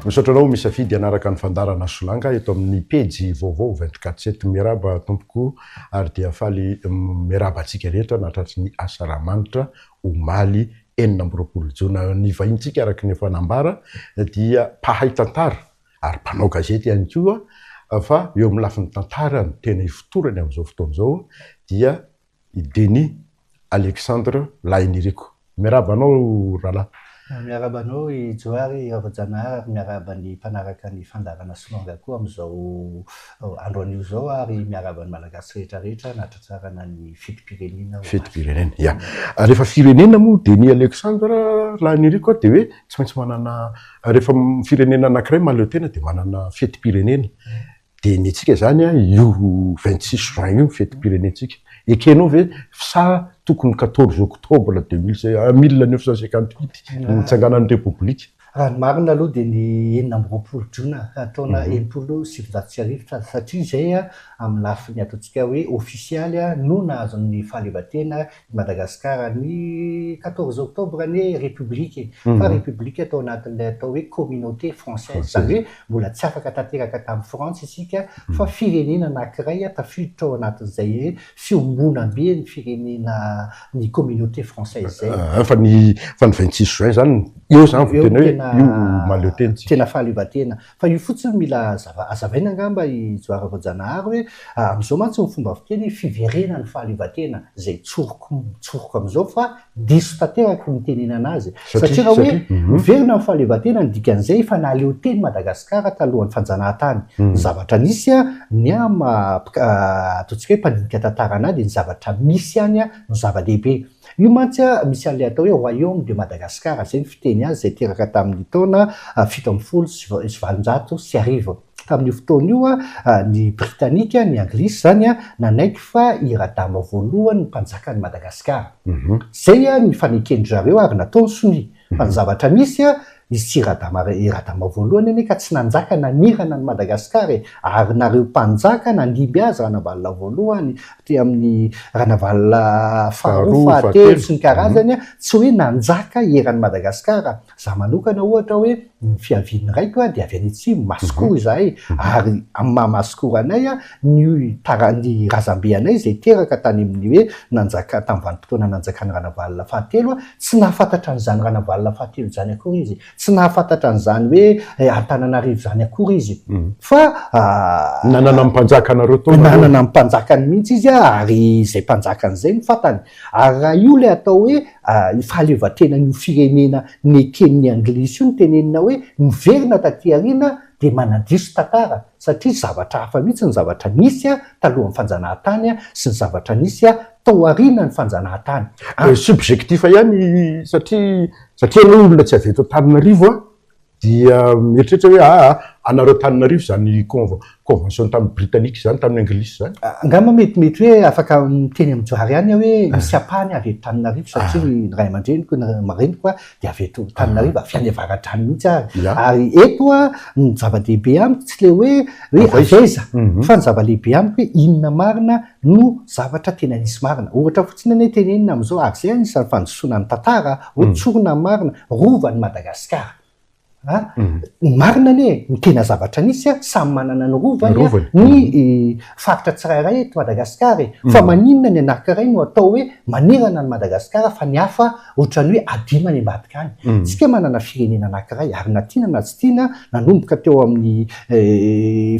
Misaotra anao misafidy hanaraka ny fandaharana Solanga eto amin'ny pejy vaovao 24 sept. Miarahaba tompoko ary dia faly miarahaba antsika rehetra nahatratry ny Asaramanitra omaly 26 jona. Ny vahintsika araka ny efa nambara dia mpahay tantara ary mpanao gazety ihany koa fa eo amin'ny lafiny tantara no tena ifotorany amin'izao fotoana izao dia i Denis Alexandre Lahiniriko. Miarahaba anao rahalahy. Miarahaba anao i Johary Ravajanahary ary miarahaba ny mpanaraka ny fandaharana Solanga koa amin'izao andro anio izao ary miarahaba ny Malagasy rehetra rehetra nahatratrarana ny fetim-pirenena omaly. Fetim-pirenena, ya. Rehefa firenena moa Denis Alexandre Lahiniriko dia hoe tsy maintsy manana, rehefa firenena anankiray mahaleo tena dia manana fetim-pirenena. Dia ny antsika izany io 26 juin io ny fetim-pirenentsika. Ekenao ve sa tokony 14 octobre 1958 no nitsanganan'ny Repoblika? Raha ny marina aloha dia ny 26 jona taona 1960 satria izay amin'ny lafiny ataontsika hoe ofisialy no nahazo ny fahaleovantena i Madagasikara. Ny 14 octobre anie République e, fa République tao anatin'ilay atao hoe communauté française, izany hoe mbola tsy afaka tanteraka tamin'i Frantsa isika fa firenena anankiray tafiditra ao anatin'izay hoe fiombonambe ny firenena ny communauté française izay. Fa ny fa ny 26 juin izany eo izany vao tena hoe io mahaleo tena isika. Tena fahaleovantena. Fa io fotsiny mila hazavaina angamba i Johary Voajanahary hoe amin'izao mantsy ny fomba fiteny hoe fiverenan'ny fahaleovantena izay tsoriko tsoriko amin'izao fa diso tanteraka ny nitenenana azy satria raha hoe miverina ny fahaleovantena ny dikan'izay efa nahaleo teny Madagasikara talohan'ny fanjanahantany. Ny zavatra nisy ny ahy maha ataontsika hoe mpandinika tantara an'ahy dia ny zavatra misy ihany no zava-dehibe. Io mantsy misy an'ilay atao hoe Royaume de Madagascar, izay ny fiteny azy, izay teraka tamin'ny taona 1817. Tamin'io fotoana io, ny Britanika, ny Anglisy izany, nanaiky fa i Radama voalohany no mpanjakan'i Madagasikara. Izay ny faneken-dry zareo ary nataony sonia. Fa ny zavatra misy, izy tsy i Radama, i Radama voalohany anie ka tsy nanjaka nanirana an'i Madagasikara e! Ary nareo mpanjaka nandimby azy Ranavalona voalohany, aty amin'ny Ranavalona faharoa, fahatelo sy ny karazany, tsy hoe nanjaka eran'i Madagasikara. Za manokana ohatra hoe ny fiavian'ny raiko dia avy any atsimo, Masikoro izahay, ary amin'ny maha Masikoro anay, ny tara, ny razambe anay izay teraka tany amin'ny hoe nanjaka tamin'ny vanim-potoana nanjakan'i Ranavalona fahatelo, tsy nahafantatra an'izany Ranavalona fahatelo izany akory izy, tsy nahafantatra an'izany hoe Antananarivo izany akory izy, fa Nanana ny mpanjakanareo tao nareo? Nanana ny mpanjakany mihitsy izy ary izay mpanjakany izay no fantany. Ary raha io ilay atao hoe fahaleovantenan'io firenena neken'ny Anglisy io no tenenina hoe miverina taty aoriana dia manadiso tantara satria zavatra hafa mihitsy ny zavatra nisy talohan'ny fanjanahantany sy ny zavatra nisy tao aorianan'ny fanjanahantany. Subjectif ihany satria satria ianao olona tsy avy eto Antananarivo an, dia mieritreritra hoe aa anareo Antananarivo izany convention tamin'ny Britannique izany, tamin'ny Anglisy izany. Angamba metimety hoe afaka miteny amin'i Johary ihany aho hoe misy ampahany avy eto Antananarivo satria ny ray aman-dreniko, ny reniko dia avy eto Antananarivo, avy any Avaradrano mihitsy ary. Ary eto ny zava-dehibe amiko tsy ilay hoe hoe avy aiza fa ny zava-lehibe amiko hoe inona marina no zavatra tena nisy marina. Ohatra fotsiny anie tenenina amin'izao ary izay anisan'ny fandisoana ny tantara hoe tsorina ny marina, rovan'i Madagasikara. A! Ny marina anie, ny tena zavatra nisy a, samy manana ny rovany a, ny faritra tsirairay eto Madagasikara e! Fa maninona ny anankiray no atao hoe manerana an'i Madagasikara fa ny hafa ohatran'ny hoe adino any ambadika any? Tsika manana firenena anankiray ary na tiana na tsy tiana nanomboka teo amin'ny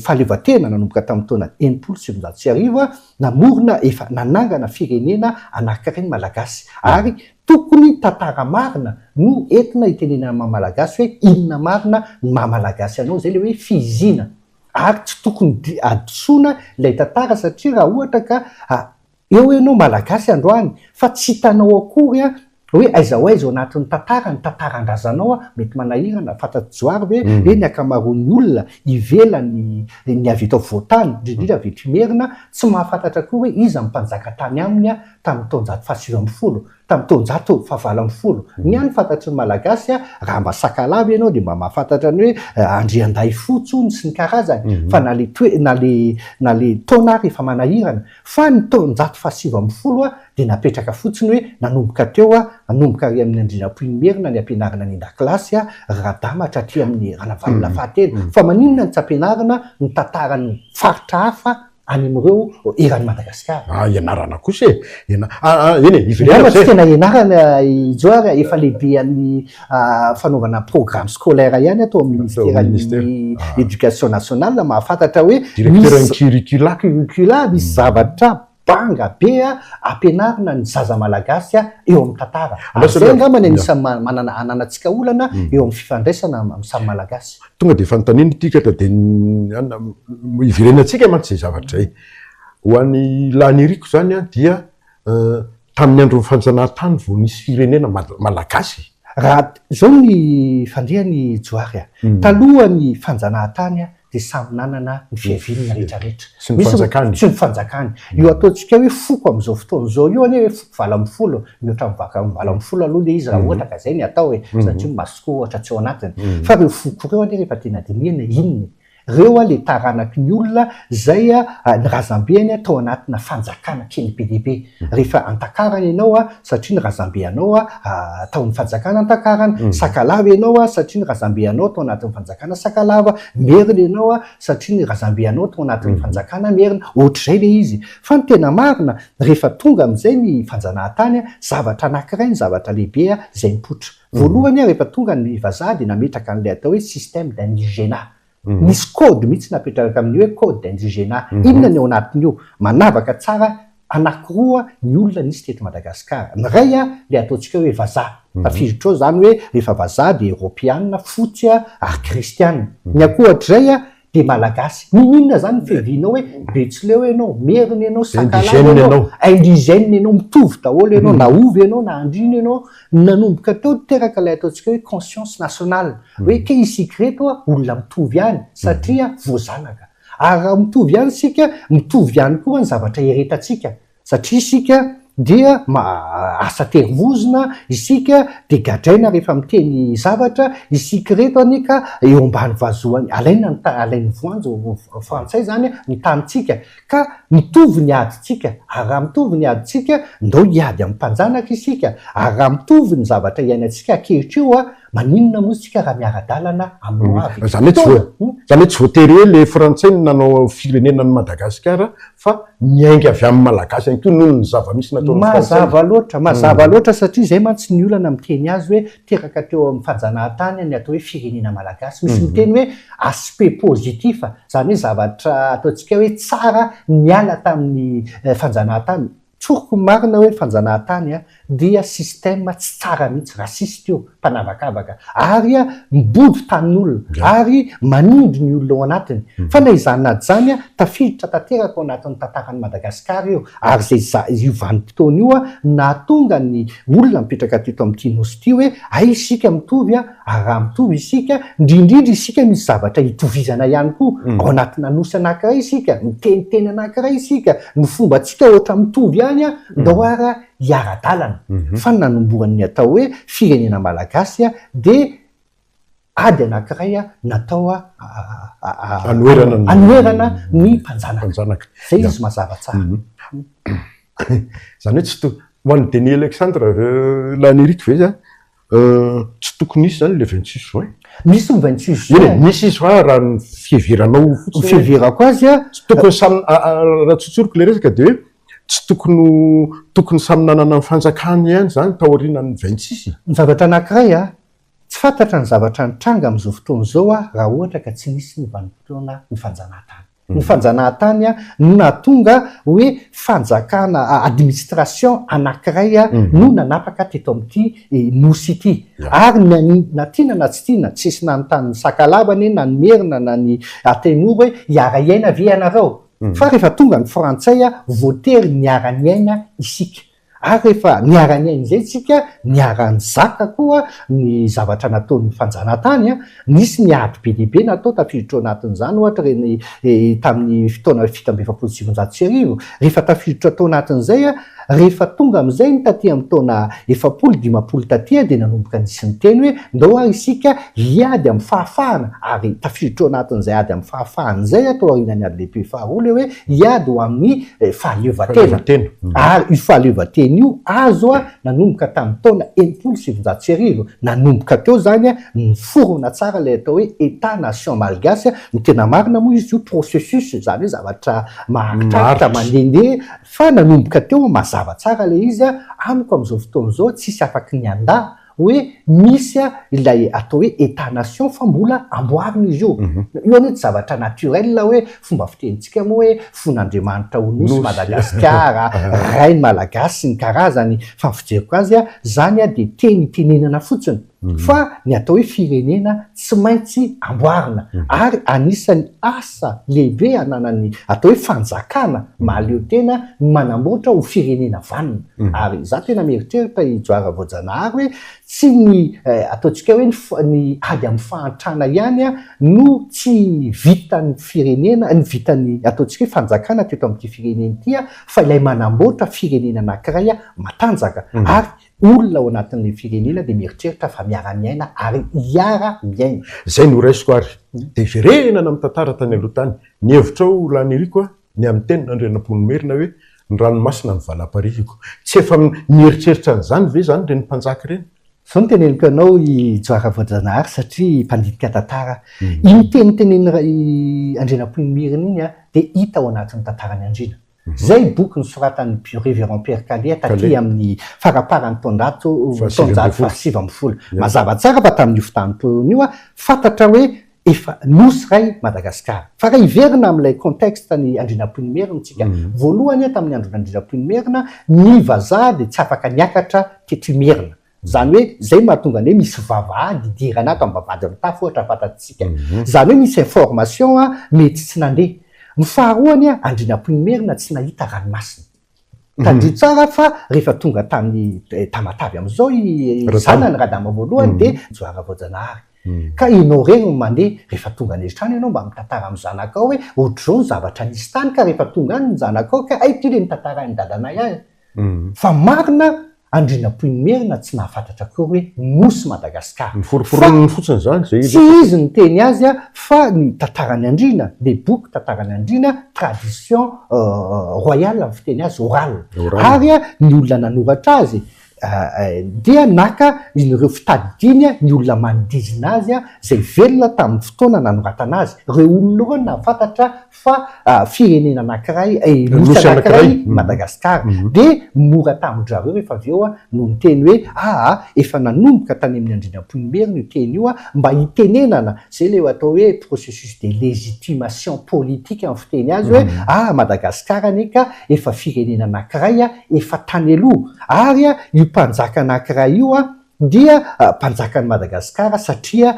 fahaleovantena nanomboka tamin'ny taona 1960 a, namorona efa nanangana firenena anankiray ny Malagasy ary Tokony tantara marina no entina hitenenana maha malagasy hoe inona marina ny maha malagasy anao, zay le hoe fihiziana ary tsy tokony hadisoana ilay tantara satria raha ohatra ka eo ianao malagasy androany fa tsy hitanao akory hoe aiza ho aiza ao anatin'ny tantara ny tantaran-drazanao mety manahirana, fantatr'i Johary ve hoe ny ankamaroan'ny olona ivelany ny avy eto afovoan-tany indrindra indrindra avy eto Imerina tsy mahafantatra akory hoe iza ny mpanjaka tany aminy. tamin'ny taonjato faha-19, tamin'ny taonjato faha-18. Ny hany fantatry ny Malagasy, raha mba Sakalava ianao dia mba mahafantatra ny hoe Andriandahifotsy hono sy ny karazany, fa na le toe, na le, na le taona ary efa manahirana. Fa ny taonjato faha-19 dia napetraka fotsiny hoe nanomboka teo, nanomboka ary amin'ny Andrianampoinimerina ny ampianarina any an-dakilasy, ry Radama hatraty amin'ny Ranavalona fahatelo. Fa maninona no tsy ampianarina ny tantaran'ny faritra hafa any amin'ireo eran'i Madagasikara? Ah, ianarana kosa e! Iana, ah, ah, eny e, iverenako Angamba tsy izay. tena ianarana i Johary a, efa lehibe an'ny fanaovana programme scolaire ihany ato amin'ny ministeran'ny Éducation nationale mahafantatra hoe Directeur ny curricula. Curricula, misy zavatra banga be ampianarina ny zaza malagasy eo amin'ny tantara. Ary izay angamba ny anisan'ny manana ananantsika olana eo amin'ny fifandraisana amin'ny samy malagasy. Tonga dia fanontaniana ity ka dia iverenantsika mantsy izay zavatra izay. Ho an'i Lahiniriko izany dia Tamin'ny andron'ny fanjanahantany vao nisy firenena malagasy. Raha izao ny fandehany Johary a! Talohan'ny fanjanahantany dia samy nanana ny fiaviany ny rehetra rehetra. Sy ny fanjakany. Sy ny fanjakany. Io ataontsika hoe foko amin'izao fotoana izao io anie hoe foko 18, mihoatra ny 18 aloha ilay izy raha ohatra ka izay ny atao e! Satria ny Masokoa ohatra tsy ao anatiny. Fa ireo foko ireo anie rehefa tena dinihina inona e? Reo a le taranaky ny olona zay a ny razambeny tao anatina fanjakana kely be dia be. Rehefa Antakarana ianao a satria ny razambe anao a tao amin'ny fanjakana Antakarana. Sakalava ianao a satria ny razambe anao tao anatin'ny fanjakana Sakalava. Merina ianao a satria ny razambe anao tao anatin'ny fanjakana Merina. Ohatr'izay le izy. Fa ny tena marina rehefa tonga amin'izay ny fanjanahantany a, zavatra anakiray ny zavatra lehibe a zay mipoitra. Voalohany rehefa tonga ny vazaha dia nametraka an'ilay atao hoe système d'indigénat. Nisy code mihitsy napetraka amin'io hoe code d'indigénat. Inona ny ao anatin'io? Manavaka tsara anankiroa ny olona nisy teto Madagasikara. Ny iray ilay ataontsika hoe vazaha. Tafiditra ao izany hoe rehefa vazaha dia eoropeana, fotsy ary kristiana. Ny ankoatr'izay dia malagasy. N'inon'inona zany ny fiavianao hoe betsileo ianao, merina ianao, sakalava ianao, indigène ianao, mitovy daholo ianao, na ovy ianao na andriana ianao. Nanomboka teo teraka ilay ataontsika hoe conscience nationale, hoe kay isika ireto olona mitovy ihany satria voazanaka. Ary raha mitovy ihany isika, mitovy ihany koa ny zavatra iretantsika. Satria isika dia asa terivozona, isika dia gadraina rehefa miteny zavatra, isika ireto anie ka eo ambany vazohan'ny, alaina ny alain'ny voanjo frantsay izany ny tanintsika, ka mitovy ny adintsika, ary raha mitovy ny adintsika, ndao hiady amin'ny mpanjanaka isika, ary raha mitovy ny zavatra iainantsika ankehitrio, maninona moa isika raha miara-dalana amin'ny ho avy? Izany hoe tsy voa, izany hoe tsy voatery hoe ilay frantsay no nanao firenena an'i Madagasikara fa niainga avy amin'ny Malagasy ihany koa noho ny zava-misy nataon'ny Frantsay. Mazava loatra, mazava loatra satria izay mantsy ny olana miteny azy hoe teraka teo amin'ny fanjanahantany ny atao hoe firenena Malagasy. Misy miteny hoe aspect positif, izany hoe zavatra ataontsika hoe tsara niala tamin'ny fanjanahantany. Tsoriko ny marina hoe ny fanjanahantany dia système tsy tsara mihitsy, raciste io, mpanavakavaka, ary mibodo tanin'olona, ary manindry ny olona ao anatiny. Fa na izany na izany, tafiditra tanteraka ao anatin'ny tantaran'i Madagasikara io, ary izay za, io vanim-potoana io no nahatonga ny olona mipetraka teto amin'ity nosy ity hoe hay isika mitovy, ary raha mitovy isika, indrindrindra isika misy zavatra itovizana ihany koa, ao anatina nosy anankiray isika, miteniteny anankiray isika, ny fombantsika ohatra mitovy ihany, ndao ary hiara-dalana. Fa ny nanombohan'ny atao hoe firenena malagasy dia ady anankiray natao hanoherana ny mpanjanaka. Izay izy mazava tsara. Izany hoe tsy to, ho an'i Denis Alexandre Laniriky ve izany? Tsy tokony hisy izany le 26 juin. Misy ny 26 juin. Eny e, misy izy fa raha ny fiheveranao fotsiny. Ny fiheverako azy a. Tsy tokony samy, raha tsotsoriko le resaka dia hoe tsy tokony ho, tokony samy nanana ny fanjakany ihany izany taorianan'ny 26 e. Ny zavatra anankiray a, tsy fantatra ny zavatra nitranga amin'izao fotoana izao a, raha ohatra ka tsy nisy ny vanim-potoana ny fanjanahantany. Ny fanjanahantany no nahatonga hoe fanjakana, administration anankiray no nanapaka teto amin'ity nosy ity. Ary na tiana na tsy tiana, tsisy nanontany ny Sakalava anie na ny Merina na ny Antemoro hoe hiara-hiaina ve ianareo? Fa rehefa tonga ny Frantsay, voatery niara-niaina isika. Ary rehefa niara-niaina izay isika, niara-nizaka koa ny zavatra nataon'ny fanjanahantany, nisy ny ady be dia be natao tafiditra ao anatin'izany, ohatra ireny tamin'ny taona 1947, rehefa tafiditra tao anatin'izay, rehefa tonga amin'izay ny taty amin'ny taona 40, 50 taty dia nanomboka nisy niteny hoe ndao ary isika hiady amin'ny fahafahana, ary tafiditra ao anatin'izay ady amin'ny fahafahana izay tao aorianan'ny ady lehibe faharoa ilay hoe hiady ho amin'ny fahaleovantena. Ary io fahaleovantena io azo nanomboka tamin'ny taona 1960. Nanomboka teo izany niforona tsara ilay atao hoe Etat nation malgache. Ny tena marina moa izy io processus, izany hoe zavatra maharitraritra, mandehandeha, fa nanomboka teo mazava tsara ilay izy. Amiko amin'izao fotoana izao tsisy afaky ny handà hoe misy ilay atao hoe Etat nation fa mbola amboarina izy io. Io anie tsy zavatra naturel hoe fomba fitenintsika moa hoe fon'Andriamanitra ho nosy Madagasikara, Ray ny Malagasy sy ny karazany fa ny fijeriko azy zany dia teny itenenana fotsiny fa ny atao hoe firenena tsy maintsy amboarina ary anisan'ny asa lehibe ananan'ny atao hoe fanjakana mahaleo tena ny manamboatra ho firenena vanona. Ary izaho tena mieritreritra i Johara Voajanahary hoe tsy ny ataontsika hoe ny ady amin'ny fahantrana ihany no tsy vitan'ny firenena, ny vitan'ny ataontsika hoe fanjakana teto amin'ity firenena ity fa ilay manamboatra firenena anankiray matanjaka ary olona ao anatin'ilay firenena dia mieritreritra fa miara-miaina ary hiara-miaina. Izay no raisiko ary dia hiverenana amin'ny tantara tany aloha tany. Ny hevitrao Laniriko a, ny amin'ny tenin'Andrianampoinimerina hoe ny ranomasina no valam-parihiko. Tsy efa nieritreritra an'izany ve izany ireny mpanjaka ireny? Izao no teneniko anao i Johara Voajanahary satria mpandinika tantara aho. Iny teny tenenin'i Andrianampoinimerina iny dia hita ao anatin'ny tantaran'ny Andriana. Izay boky nosoratan'ny Révérend Pierre Callet taty amin'ny faramparan'ny taonjato taonjato faha-19. Mazava tsara fa tamin'io fotoana io fantatra hoe efa nosy iray Madagasikara. Fa raha hiverina amin'ilay contexte ny Andrianampoinimerina tsika, voalohany tamin'ny andron'Andrianampoinimerina ny vazaha dia tsy afaka niakatra teto Imerina. Izany hoe izay no mahatonga ny hoe misy vavahady idirana ato amin'ny vavahady mitafo ohatra fantatsika. Izany hoe misy information mety tsy nandeha. Ny faharoany Andrianampoinimerina tsy nahita ranomasina. Tadidio tsara fa rehefa tonga tany Tamatave amin'izao i zanany Radama voalohany dia Johara Voajanahary. Ka ianao irery no mandeha, rehefa tonga any an-trano ianao mba mitantara amin'ny zanakao hoe ohatr'izao ny zavatra nisy tany ka rehefa tonga any ny zanakao ka hay ity le notantarain'i dadanay ahy. Fa marina Andrianampoinimerina tsy nahafantatra akory hoe nosy Madagasikara. Noforomporoniny fotsiny izany izay izy. Tsy izy niteny azy fa ny tantaran'ny Andriana, le boky tantaran'ny Andriana, tradition royale ny fiteny azy, orale. Ary ny olona nanoratra azy dia naka ireo fitadidiany ny olona manodidina azy izay velona tamin'ny fotoana nanoratana azy. Ireo olona ireo no nahafantatra fa firenena anankiray, nosy anankiray Madagasikara. Dia mora tamin-dry zareo rehefa avy eo no niteny hoe aa efa nanomboka tany amin'ny Andrianampoinimerina io teny io mba hitenenana, izay ilay atao hoe processus de légitimation politique amin'ny fiteny azy hoe aa Madagasikara anie ka efa firenena anankiray efa tany aloha ary io mpanjaka anankiray io dia mpanjakan'i Madagasikara satria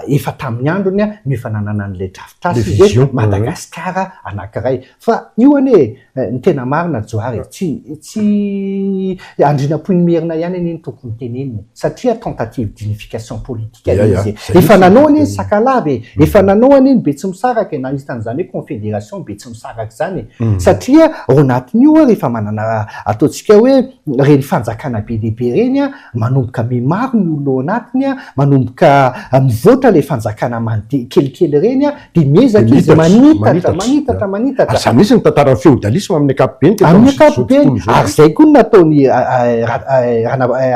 efa tamin'ny androny no efa nanana an'ilay drafitrasa izy hoe Madagasikara anankiray. Fa io anie ny tena marina Johary e, tsy tsy Andrianampoinimerina ihany anie no tokony tenenina e, satria tentative d'unification politique ilay izy e. Efa nanao anie ny Sakalava e, efa nanao anie ny Betsimisaraka e, na hitan'izany hoe confédération Betsimisaraka izany e, satria ao anatin'io rehefa manana ataontsika hoe ireny fanjakana be dia be ireny an, manomboka mihamaro ny olona ao anatiny an, manomboka mivoatra ilay fanjakana mandeha kelikely ireny an, dia miezaka izy manitatra, manitatra, manitatra. Ary izany mihitsy ny tantaran'ny feodalisma amin'ny ankapobeny teto Amin'ny ankapobeny, ary izay koa no nataon'i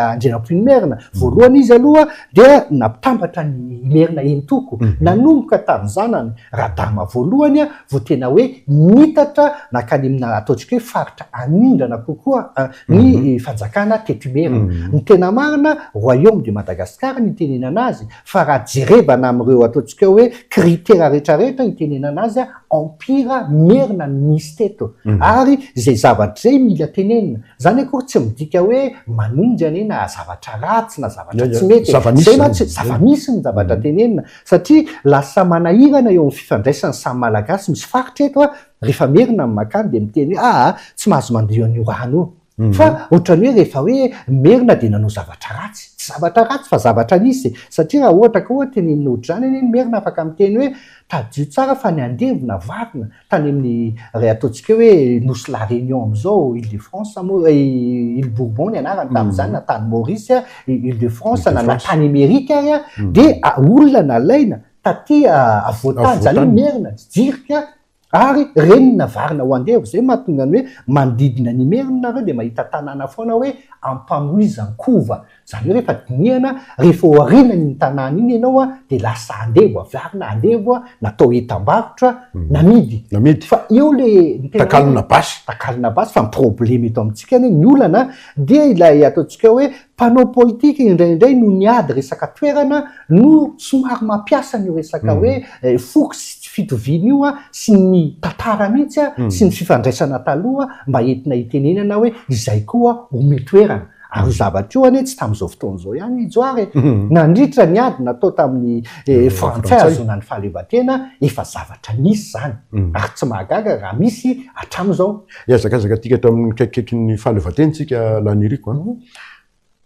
Andrianampoinimerina. Voalohany izy aloha dia nampitambatra ny Imerina enin-toko. Nanomboka tamin'ny zanany Radama voalohany vao tena hoe nitatra nankany amina ataontsika hoe faritra anindrana kokoa ny fanjakana teto Imerina. Ny tena marina, Royaume de Madagascar no itenenana azy, fa raha jerevana amin'ireo ataontsika hoe critères rehetrarehetra itenenana azy, empire merina no nisy teto. Ary izay zavatra izay mila tenenina. Izany akory tsy midika hoe manonja anie na zavatra ratsy na zavatra tsy mety e. Izay mantsy zava-misy ny zavatra tenenina. Satria lasa manahirana eo amin'ny fifandraisan'ny samy Malagasy, misy faritra eto a, rehefa merina ny makany dia miteny hoe aa tsy mahazo mandio an'io rano io. Fa ohatran'ny hoe rehefa hoe merina dia nanao zavatra ratsy. Tsy zavatra ratsy fa zavatra nisy e. Satria raha ohatra ka oa tenenina ohatr'izany anie ny merina afaka miteny hoe tadidio tsara fa ny andevo navarina tany amin'ny ray ataontsika hoe nosy La Réunion amin'izao, Ile de France moa, Ile Bourbon ny anarany tamin'izany na tany Maurice, Ile de France na na tany Amerika ary dia olona nalaina taty afovoan-tany, izany hoe merina, jirika Ary reny navarina ho andevo, zay mahatonga ny hoe manodidina an' Imerina nareo dia mahita tanàna foana hoe Ampamoizan-kova. Zany hoe rehefa dinihana, rehefa ao aorinan' iny tanàna iny ianao dia lasa andevo, avarina andevo, natao entam-barotra, namidy. Namidy. Fa eo le ny tena hoe. Takalona basy. Takalona basy, fa ny problema eto amintsika anie, ny olana dia ilay ataontsika hoe mpanao politika indraindray no niady resaka toerana no somary mampiasa an'io resaka hoe foko sy tsy fitoviana io sy ny tantara mihitsy sy ny fifandraisana taloha mba entina hitenenana hoe izay koa omeo toerana. Ary io zavatra io anie tsy tamin'izao fotoana izao ihany i Johary e! Nandritra ny ady natao tamin'ny frantsay hahazoana ny fahaleovantena efa zavatra nisy izany ary tsy mahagaga raha misy hatramin'izao. Hihazakazaka aty hatramin'ny akaikikaikin'ny fahaleovantena isika Laniriko a!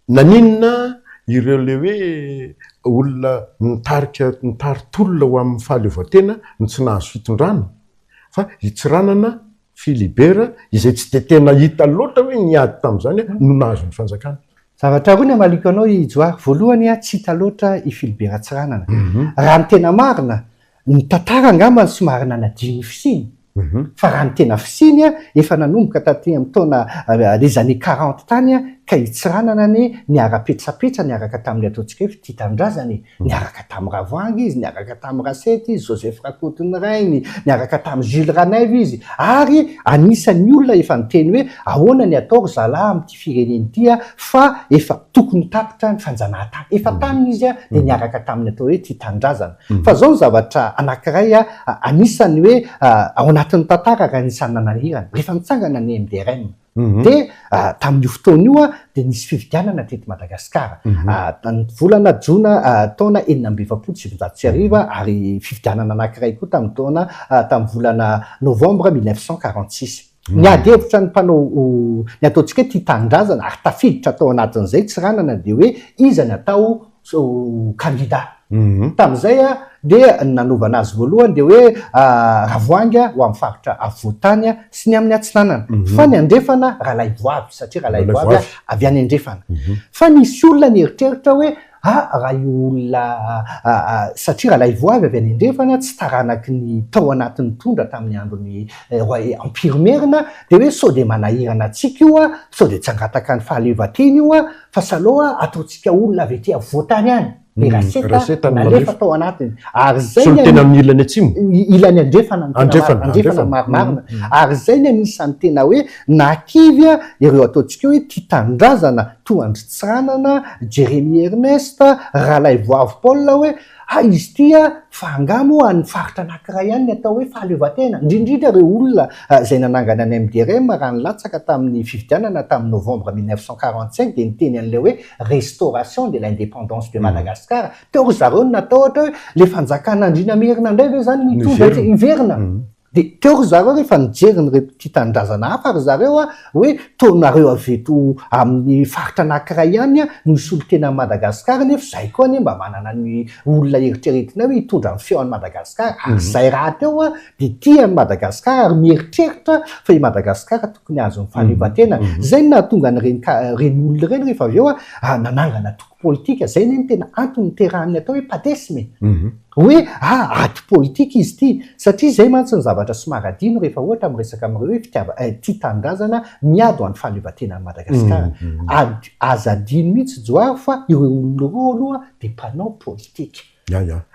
Naninona ireo le hoe olona nitarika nitari-tolona ho amin'ny fahaleovantena no tsy nahazo fitondrana fa i Tsiranana Philibert izay tsy dia tena hita loatra hoe niady tamin'izany no nahazo ny fanjakana? Zavatra roa ny hamaliako anao i Johary, voalohany tsy hita loatra i Philibert Tsiranana. Raha ny tena marina, ny tantara angamba no somary nanadino ny fisiany, fa raha ny tena fisiany efa nanomboka taty amin'ny taona les années 40 tany ka i Tsiranana anie niara-petsapetsa niaraka tamin'ny ataontsika hoe fitia tanindrazana e, niaraka tamin'i Ravoahangy izy, niaraka tamin'i Rasety izy, Joseph Rakotonirainy, niaraka tamin'i Jules Ranaivo izy, ary anisan'ny olona efa niteny hoe ahoana ny atao ry zalahy amin'ity firenena ity fa efa tokony tapitra ny fanjanahantany, efa tany izy dia niaraka tamin'ny atao hoe tia tanindrazana. Fa zao ny zavatra anakiray anisan'ny hoe ao anatin'ny tantara ary anisan'ny nanahirana, rehefa nitsangana ny MDRM dia tamin'io fotoana io dia nisy fifidianana teto Madagasikara, ny volana jona taona 1946 ary fifidianana anakiray koa tamin'ny taona tamin'ny volana novembre 1946. Niady hevitra ny mpanao ny ataontsika hoe tia tanindrazana ary tafiditra tao anatin'izay Tsiranana dia hoe iza ny atao kandida. Tamin'izay dia ny nanaovana azy voalohany dia hoe Ravoahangy ho amin'ny faritra afovoan-tany sy ny amin'ny atsinanana. Fa ny andrefana Ralaivoavy satria Ralaivoavy avy any andrefana. Fa nisy olona nieritreritra hoe ah raha io olona satria Ralaivoavy avy any andrefana tsy taranaky ny tao anatin'ny nitondra tamin'ny andron'ny roi Empire Merina dia hoe sao dia manahirana antsika io sao dia tsy hangataka ny fahaleovantena io fa saloha ataontsika olona avy aty afovoan-tany any dia Raseta nalefa tao anatiny ary izay ny Solontena amin'ny ilany atsimo? Ilany andrefana no tena marina, andrefana marimarina. Ary izay ny anisan'ny tena hoe nahakivy ireo ataontsika hoe tia tanindrazana toa an-dry Tsiranana, Jeremie Ernest, Ralaivoavy Paul hoe Ha izy ity a, fa angaha moa an'ny faritra anankiray ihany ny atao hoe fahaleovantena? Indrindra indrindra ireo olona izay nanangana ny MDRM raha nilatsaka tamin'ny fifidianana tamin'ny novembre 1945 dia niteny an'ilay hoe restauration de l'indépendance de Madagascar. Teo ry zareo no natahotra hoe ilay fanjakana andriana merina indray ve izany no hitondra hiverina? Dia teo ry zareo rehefa nijery ny tia tanindrazana hafa ry zareo hoe toa nareo avy eto amin'ny faritra anankiray ihany no hisolo tena an'i Madagasikara nefa izahay koa anie mba manana ny olona eritreretinay hoe hitondra ny feo an'i Madagasikara ary izahay rahateo dia tia an'i Madagasikara ary mieritreritra fa i Madagasikara tokony hahazo ny fahaleovantena. Izay no nahatonga an'ireny ireny olona ireny rehefa avy eo nanangana toko politika. Izay anie no tena antony niterahan'ny atao hoe padesme e. Hoe ah ady politika izy ity. Satria izay mantsy ny zavatra somary adino rehefa ohatra miresaka amin'ireo hoe fitiava eh tia tanindrazana miady ho an'ny fahaleovantenan'i Madagasikara. Ady aza adino mihitsy Johary fa ireo olona ireo aloha dia mpanao politika.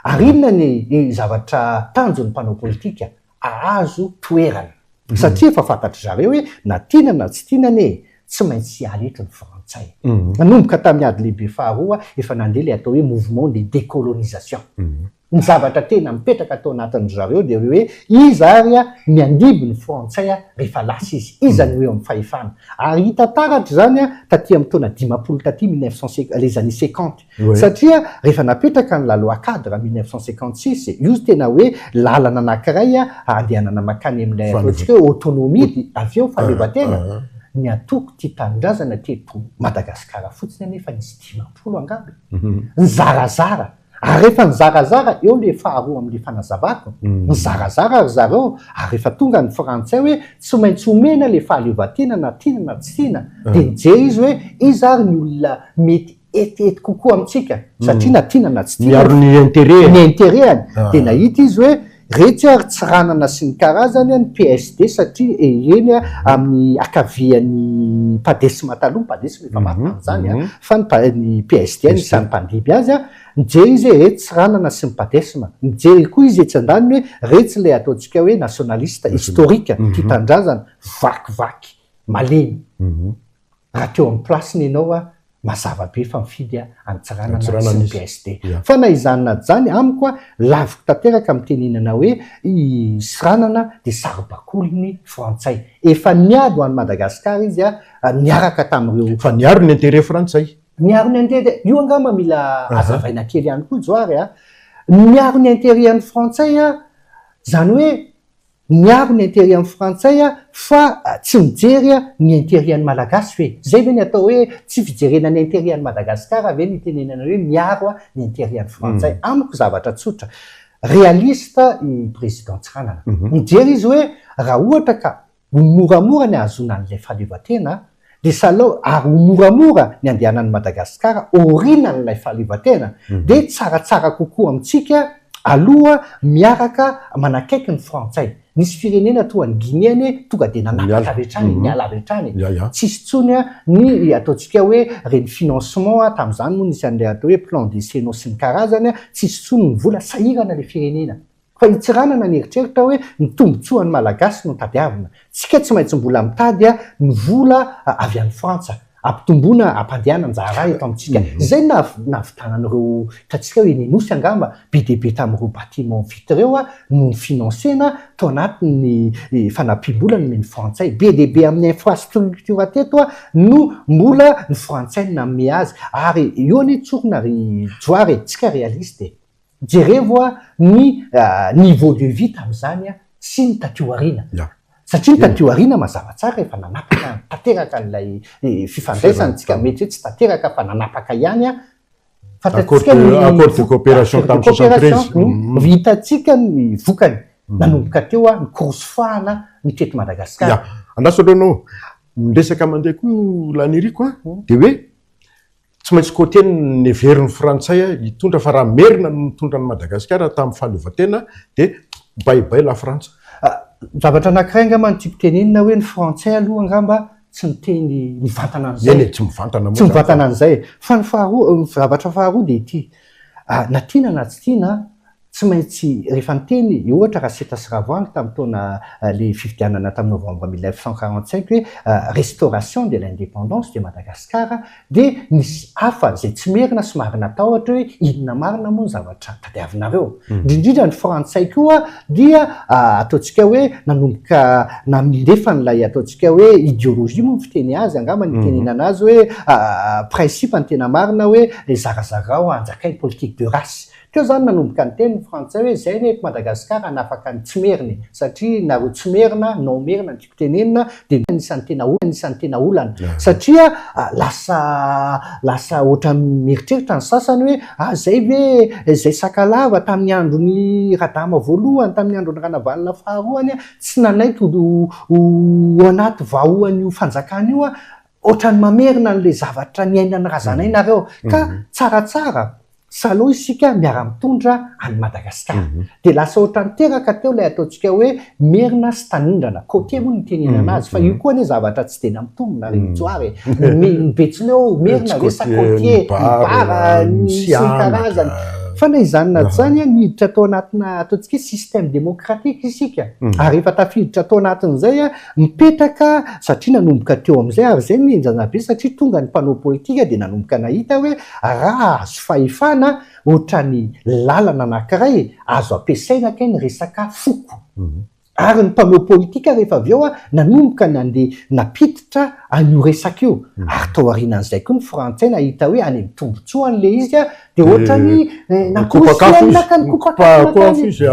Ary inona ny zavatra tanjon'ny mpanao politika? Ahazo toerana. Satria efa fantatry zareo hoe na tiana na tsy tiana anie tsy maintsy hiala eto ny frantsay. Nanomboka tamin'ny ady lehibe faharoa efa nandeha ilay atao hoe mouvement de décolonisation. Ny zavatra tena mipetraka tao anatin-dry zareo dia hoe iza ary ny handimby ny frantsay rehefa lasa izy, iza no eo amin'ny fahefana. Ary hita taratra izany taty amin'ny taona 50 taty, 19, les années 50. Satria rehefa napetraka ny la loi cadre 1956, io tena hoe lalana anankiray andehanana mankany amin'ilay ataontsika hoe autonomie dia avy eo fahaleovantena. Ny antoko Tia Tanindrazana teto Madagasikara fotsiny anefa nisy 50 angamba e. Nizarazara. Ary rehefa nizarazara, eo le faharoa amin'le fanazavako, nizarazara ry zareo ary rehefa tonga ny frantsay hoe tsy maintsy omena le fahaleovantena na tiana na tsy tiana, dia nijery izy hoe iza ary ny olona mety etiety kokoa amintsika satria na tiana na tsy tiana Miaro ny intérêt. Ny intérêt-ny. Dia nahita izy hoe retsy ary Tsiranana sy ny karazany ny PSD satria eny amin'ny ankavian'ny Padesm taloha, ny Padesm efa maty tamin'izany fa ny ny PSD anisan'ny mpandimby azy, nijery izy hoe retsy Tsiranana sy ny Padesm. Nijery koa izy etsy andaniny hoe retsy ilay ataontsika hoe nationaliste historique, tia tanindrazana, vakivaky, malemy. Raha teo amin'ny place-ny ianao a, mazava be fa mifidy an'i Tsiranana sy ny PSD. Fa na izany na izany, amiko a, laviko tanteraka amin'ny tenenana hoe i Tsiranana dia saribakolin'ny frantsay. Efa niady ho an'i Madagasikara izy a, niaraka tamin'ireo. Fa niaro ny intérêt frantsay. Niaro ny intérêt, io angamba mila hazavaina kely ihany koa Johary a. Niaro ny intérêt an'ny frantsay a, izany hoe Miaro ny intérêt an'ny frantsay fa tsy mijery ny intérêt an'ny malagasy ve? Zay ve ny atao hoe tsy fijerena ny intérêt an'i Madagascar ve ny itenenana hoe miaro ny intérêt an'ny frantsay? Amiko zavatra tsotra. Réaliste i président Tsiranana. Mijery izy hoe raha ohatra ka ho moramora ny ahazoana an'ilay fahaleovantena dia salao ary ho moramora ny andehanan'i Madagasikara aorianan'ilay fahaleovantena dia tsaratsara kokoa amintsika aloha miaraka manakaiky ny frantsay. Nisy firenena toa an'i Guinée anie tonga dia nanapaka avy hatrany, niala avy hatrany. Tsisy intsony ny ataontsika hoe ireny financement, tamin'izany moa nisy an'ilay atao hoe plan décennaux sy ny karazany, tsisy intsony ny vola, sahirana ilay firenena. Fa i Tsiranana nieritreritra hoe ny tombotsoan'ny Malagasy no tadiavina. Tsika tsy maintsy mbola mitady ny vola avy any Frantsa ampitomboina hampandehanan-jaharaha eto amintsika. Izay no nahavitana an'ireo hitantsika hoe eny Anosy angamba be dia be tamin'ireo bâtiment vita ireo no ni-financer-na tao anatin'ny fanampiam-bola nomen'ny Frantsay. Be dia be amin'ny infrastructure teto no mbola ny Frantsay no nanome azy. Ary io anie tsorina ry Johary e, tsika réaliste e. Jerevo a ny niveau de vie tamin'izany sy ny taty aoriana. Satria ny taty aoriana mazava tsara efa nanapaka tanteraka an'ilay fifandraisana tsika mety hoe tsy tanteraka fa nanapaka ihany a. Fantatsika ny accord de coopération tamin'ny 73. Hitantsika ny vokany nanomboka teo a ny korosofahana ny teto Madagasikara. Ya, andraso aloha ianao. Ny resaka mandeha koa Laniriko a, dia hoe Tsy maintsy côtier no neverin'ny frantsay hitondra fa raha merina no nitondra an'i Madagasikara tamin'ny fahaleovantena dia bye bye la Frantsa. Zavatra anankiray angamba no tiako tenenina hoe ny frantsay aloha angamba tsy niteny mivantana an'izay. Eny e, tsy mivantana moa Tsy mivantana an'izay. Fa ny faharoa, ny zavatra faharoa dia ity, na tiana na tsy tiana, Tsy maintsy rehefa niteny ohatra Raseta sy Ravoahangy tamin'ny taona le fifidianana tamin'ny novembre 1945 hoe restauration de l'indépendance de Madagascar dia nisy hafa izay tsy merina somary natahotra hoe inona marina moa ny zavatra tadiavinareo. Indrindrindra ny frantsay koa dia ataontsika hoe nanomboka nandefa an'ilay ataontsika hoe ideologie moa ny fiteny azy angamba ny itenenana azy hoe principe ny tena marina hoe zarazarao anjakay ny politique de race. Teo zany nanomboka niteny ny frantsay hoe zay anie eto Madagascar hanafaka ny tsy merina e! Satria nareo tsy merina, non merina no tiako tenenina, dia anisan'ny tena anisan'ny tena olana. Satria lasa lasa ohatran'ny mieritreritra ny sasany hoe ah zay ve zay sakalava tamin'ny andron'i Radama voalohany, tamin'ny andron'i Ranavalona faharoa anie tsy nanaiky ho ho anaty vahoan'io fanjakana io, ohatran'ny mamerina an'ilay zavatra niainan'ny razanay nareo. Ka tsaratsara Salon isika miara-mitondra an'i Madagasikara. Dia lasa ohatran'ny teraka teo ilay ataontsika hoe Merina sy Tanindrana. Côtier moa no itenenana azy. Fa io koa anie zavatra tsy dia nampitombo ry Johary e. Ny Betsileo, Merina ve sa Côtier, ny Bara, ny sy ny karazany. Fa na izany na tsy izany, niditra tao anatina ataontsika hoe système démocratique isika. Ary rehefa tafiditra tao anatin'izay, mipetraka satria nanomboka teo amin'izay, ary izay no henjana be satria tonga ny mpanao politika dia nanomboka nahita hoe Raha azo fahefana ohatran'ny lalana anankiray azo ampiasaina kay ny resaka foko. Ary ny mpanao politika rehefa avy eo nanomboka nandeha nampiditra an'io resaka io. Ary tao aorianan'izay koa ny frantsay nahita hoe any amin'ny tombotsoany ilay izy dia ohatran'ny Nikopakafo izy. Nikopakafo izy.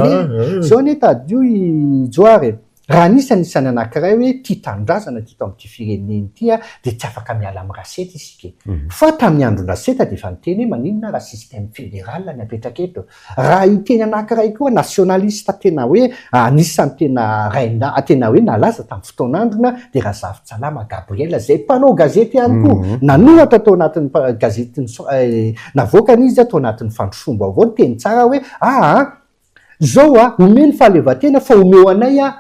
Izao anie tadidio i Johary e. Raha nisy anisan'ny anankiray hoe tia tanindrazana teto amin'ity firenena ity dia tsy afaka miala amin'ny Raseta isika e. Fa tamin'ny andron-dRaseta dia efa niteny hoe maninona raha système fédéral ny apetraka eto. Raha hiteny anankiray koa nationaliste tena hoe anisan'ny tena rain-da, tena hoe nalaza tamin'ny fotoan'androny dia Razafintsalama Gabriel izay mpanao gazety ihany koa. Nanoratra tao anatin'ny gazety navoakany izy tao anatin'ny Fandrosoam-baovao niteny tsara hoe aa Zao a, omeo ny fahaleovantena fa omeo anay a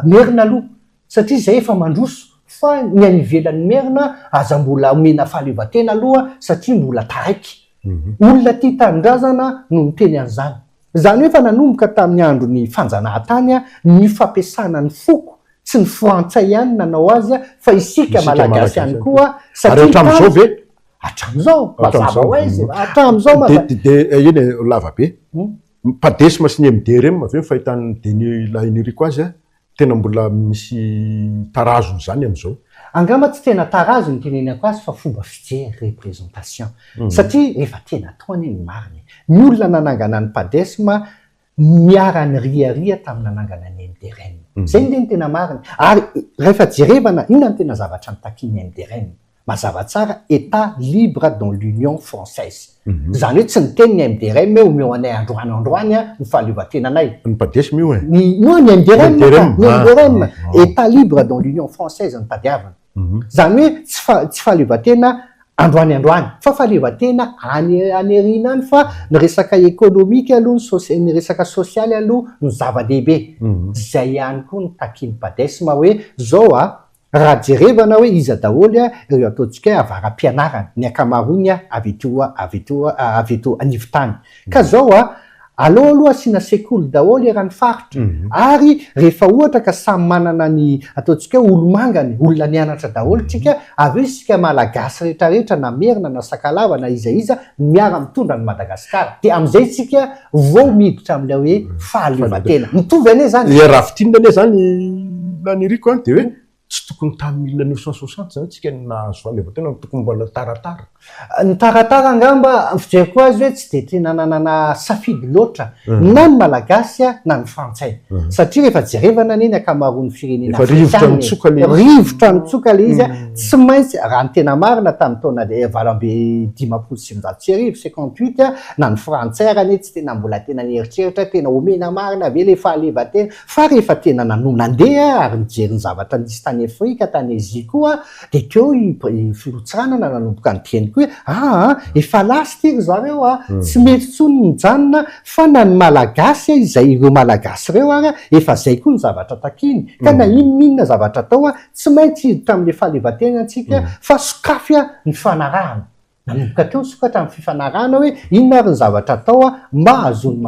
merina aloha satria zay efa mandroso fa ny any ivelany merina aza mbola omena fahaleovantena aloha satria mbola taraiky. Olona tia tanindrazana no niteny an'izany. Izany hoe efa nanomboka tamin'ny andron'ny fanjanahantany ny fampiasana ny foko, tsy ny frantsay ihany nanao azy fa isika malagasy ihany koa satria Ary hatramin'izao ve? Hatramin'izao, mazava ho aiza e, hatramin'izao mazava. Dia eny e, lava be. Ny Padesm sy ny MDRM ve ny fahitan'i Denis Lahiniriko azy tena mbola misy tarazony izany amin'izao? Angamba tsy tena tarazo no itenenako azy fa fomba fijery, représentation. Satria rehefa tena atao anie ny marina e. Ny olona nanangana ny Padesm niara-niriaria tamin'ny nanangana ny MDRM. Izay nge no tena marina. Ary rehefa jerevana, inona no tena zavatra notakian'ny MDRM? Mazava tsara, Etat libre dans l'Union française. Izany hoe tsy niteny ny MDRM hoe omeo anay androany androany ny fahaleovantenanay. Ny Padesm io e? Ny, non, ny MDRM ka, ny MDRM. Etat libre dans l'Union française no tadiavina. Izany hoe tsy fa, tsy fahaleovantena androany androany, fa fahaleovantena any any aoriana any fa ny resaka économique aloha, ny socia-, ny resaka sosialy aloha no zava-dehibe. Izay ihany koa no takian'ny Padesm hoe zao a, Raha jerevana hoe iza daholo ireo ataontsika hoe avara-pianarana, ny ankamaroany avy eto avy eto avy eto anivon-tany. Ka zao a, aleo aloha asiana sekoly daholo eran'ny faritra, ary rehefa ohatra ka samy manana ny ataontsika hoe olo-mangany, olona nianatra daholo tsika, avy eo isika Malagasy rehetra rehetra na Merina na Sakalava na iza iza miara-mitondra an'i Madagasikara. Dia amin'izay tsika vao miditra amin'ilay hoe fahaleovantena. Mitovy anie zany. Ilay raha fintinina anie zany Laniriko an, dia hoe tsy tokony tamin'ny 1960 zany tsika no nahazo fahaleovantena fa tokony mbola taratara. Ny taratara angamba ny fijeriko azy hoe tsy dia tena nanana safidy loatra na ny Malagasy na ny Frantsay. Satria rehefa jerevana anie ny ankamaroan'ny firenena Efa rivotra afrikana e, nitsoka ilay izy. rivotra nitsoka ilay izy, tsy maintsy, raha ny tena marina tamin'ny taona 1958, 58, na ny frantsay ary anie tsy tena mbola tena nieritreritra hoe tena omena marina ve ilay fahaleovantena fa rehefa tena nanohy nandeha ary nijery ny zavatra nisy tany Afrika, tany Asie koa dia teo i filoha Tsiranana nanomboka niteny koa hoe aa efa lasa ity ry zareo a, tsy mety intsony ny mijanona fa na ny Malagasy izay ireo Malagasy ireo ary efa izay koa ny zavatra takiany ka na inon'inona zavatra atao tsy maintsy hiditra amin'ilay fahaleovantena antsika fa sokafy ny fanarahana. Nanomboka teo ny sokatra amin'ny fifanarahana hoe inona ary ny zavatra atao mba hahazoan'i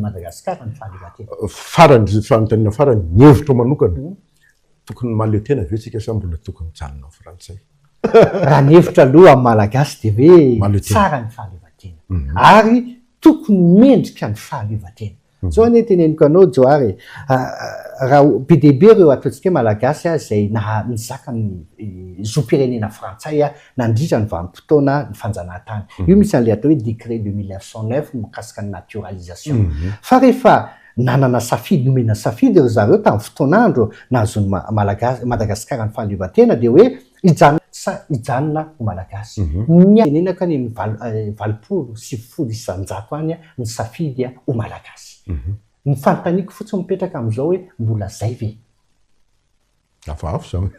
Madagasikara ny fahaleovantena. Farany, fanontaniana farany, ny hevitrao manokana, tokony mahaleo tena ve tsika sa mbola tokony mijanona amin'ny frantsay? Raha ny hevitra aloha amin'ny Malagasy dia hoe tsara ny fahaleovantena ary tokony mendrika ny fahaleovantena. Zao anie teneniko anao Johary e, raha be dia be ireo ataontsika hoe Malagasy izay nizaka ny zom-pirenena frantsay nandritra ny vanim-potoana ny fanjanahantany. Io misy an'ilay atao hoe décret de 1909 mikasika ny naturalisation. Fa rehefa nanana safidy, nomena safidy ry zareo tamin'ny fotoan'andro nahazoan'i Malagasy, Madagasikara ny fahaleovantena dia hoe hijanona sa hijanona ho Malagasy. Ny tenenako any amin'ny 80, 90% any nisafidy ho Malagasy. Ny fanontaniako fotsiny mipetraka amin'izao hoe mbola zay ve? Hafahafa izany.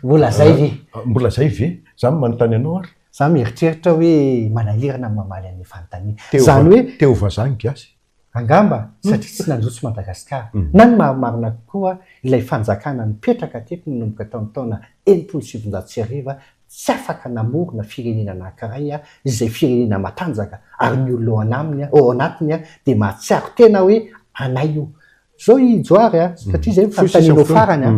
Mbola zay ve? Mbola zay ve? Za no manontany anao ary. Za mieritreritra hoe manahirana ny mamaly an'ilay fanontaniana. Izany hoe. Te ho vazaha ny gasy. Angamba satria tsy nandroso Madagasikara. Na ny marimarina kokoa, ilay fanjakana nipetraka teto nanomboka tamin'ny taona 1960 tsy afaka namorona firenena anankiray izay firenena matanjaka ary ny olona ao anaminy ao anatiny dia mahatsiaro tena hoe anay io. Zao i Johary a, satria izay ny fanontanianao farany a,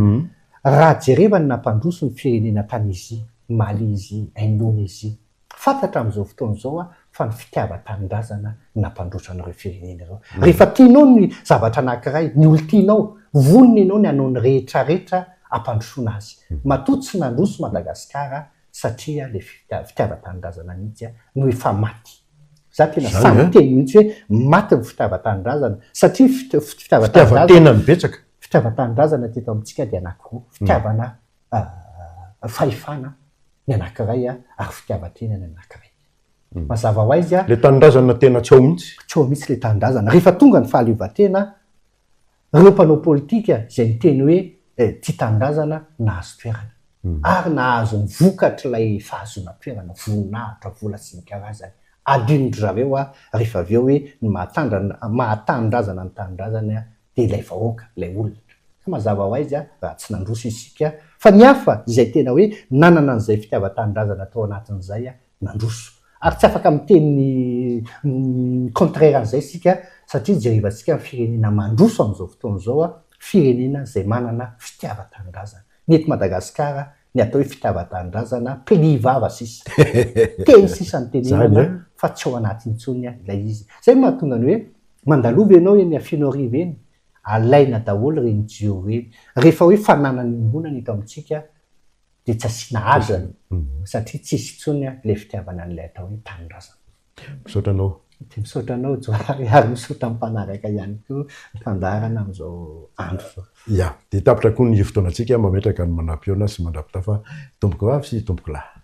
raha jereva ny nampandroso ny firenena tany Asie, Malaisie, Indonesie, Fantatra amin'izao fotoana izao fa ny fitiavan-tanindrazana no nampandroso an'ireo firenena ireo. Rehefa tianao ny zavatra anankiray, ny olon-tianao, vonona ianao ny hanao ny rehetrarehetra hampandrosoana azy. Matoa tsy nandroso Madagasikara satria ilay fitiavan-tanindrazana mihitsy no efa maty. Za tena sahy miteny mihitsy hoe maty ny fitiavan-tanindrazana satria fitiavan-tanindrazana. Fitiavan-tena no betsaka. Fitiavan-tanindrazana teto amintsika dia anankiroa, fitiavana fahefana ny anankiray ary fitiavan-tena ny anankiray. Mazava ho aizy. Ilay tanindrazana tena tsy ao mihitsy. Tsy ao mihitsy ilay tanindrazana. Rehefa tonga ny fahaleovantena, ireo mpanao politika izay niteny hoe tia tanindrazana nahazo toerana. Ary nahazo ny vokatr'ilay fahazoana toerana, voninahitra, vola sy ny karazany. Adinondry zareo rehefa avy eo hoe ny maha-tanindrazana ny tanindrazany dia ilay vahoaka, ilay olona. Ka mazava ho aizy raha tsy nandroso isika fa ny hafa izay tena hoe nanana an'izay fitiavan-tanindrazana tao anatin'izay nandroso. Ary tsy afaka miteny ny contraire an'izay isika satria jerevantsika ny firenena mandroso amin'izao fotoana izao, firenena izay manana fitiavan-tanindrazana. Ny eto Madagasikara ny atao hoe fitiavan-tanindrazana pli vava sisa. Teny sisa no tenenana fa tsy ao anaty intsony ilay izy. Izay no mahatonga ny hoe mandalova ianao eny Fenoarivo eny, alaina daholo ireny jiro ireny. Rehefa hoe fananana iombonana eto amintsika dia tsy asiana adiny satria tsisy intsony ilay fitiavana an'ilay atao hoe tanindrazana. Misaotra anao. Dia misaotra anao Johary ary misaotra ny mpanaraka ihany koa ny fandaharana amin'izao andro izao. Ya, dia tapitra koa ny fotoanantsika, mametraka ny mandra-pihaona sy mandra-pitafa tompoko vavy sy tompoko lahy.